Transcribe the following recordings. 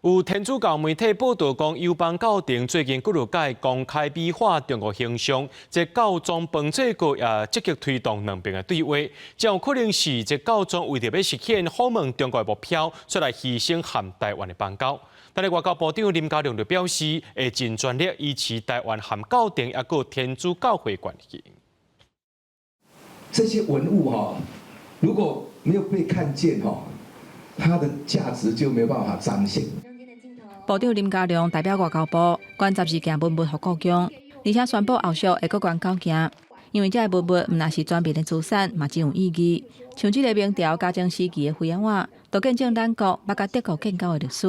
有天主教媒體報導講，友邦教廷最近幾落擺公開美化中國形象，這教宗方濟各也積極推動兩邊的對話，這有可能是這教宗為著欲實現訪問中國的目標，煞來犧牲和台灣的邦交。但是外交部長林佳龍就表示，會盡全力維持台灣和教廷抑閣天主教會關係。這些文物哈，如果沒有被看見哈，它的價值就沒有辦法彰顯。部長林佳龍代表外交部捐12件文物予故宮，而且宣布後續會閣捐九件，因為這个文物毋但是全民的資產，嘛真有意義。像這个明朝嘉靖時期的飛仔碗，都見證咱國捌佮德國建交的歷史。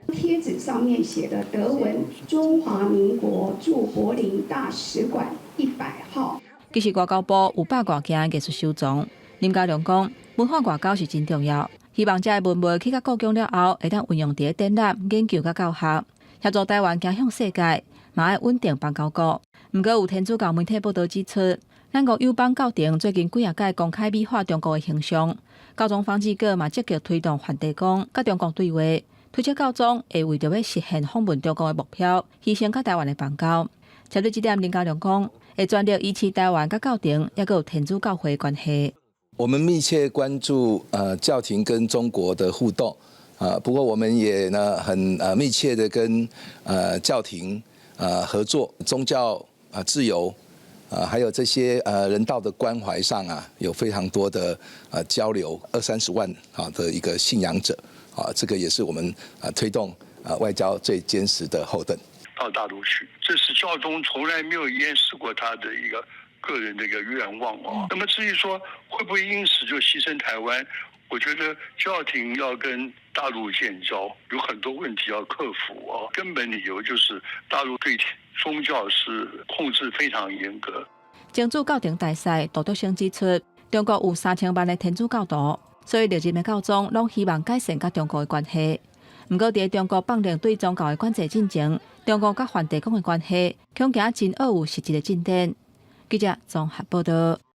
貼紙上面寫的德文“中華民國駐柏林大使館100號”。其實外交部有百外件藝術收藏。林佳龍講，文化外交是真重要。希望這个文物去到故宮了後，會當運用佇咧展覽、研究佮教學，協助台灣走向世界，嘛愛穩定邦交國。毋過有天主教媒體報導指出，咱國友邦教廷最近幾仔擺公開美化中國的形象，教宗方濟各嘛積極推動梵蒂岡佮中國對話，推測教宗會為著欲實現訪問中國的目標，犧牲佮台灣的邦交。針對這點，林佳龍講，會全力維持台灣佮教廷，抑閣有天主教會的關係。我們密切關注教廷跟中國的互動啊，不過我們也呢很密切的跟教廷合作，宗教啊自由啊，還有這些人道的關懷上啊，有非常多的交流，二三十萬啊的一個信仰者啊，這個也是我們啊推動啊外交最堅實的後盾。到大陸去，這是教宗從來沒有掩飾過他的一個個人的一個願望哦。那麼至於說會不會因此就犧牲台灣，我覺得教廷要跟大陸建交，有很多問題要克服哦。根本理由就是大陸對宗教是控制非常嚴格。前駐教廷大使杜篤生指出，中國有3000萬的天主教徒，所以歷任的教宗攏希望改善佮中國的關係。毋過，佇中國放任對宗教的管制進前，中國佮梵蒂岡的關係恐驚真惡有實質的進展。記者綜合報導。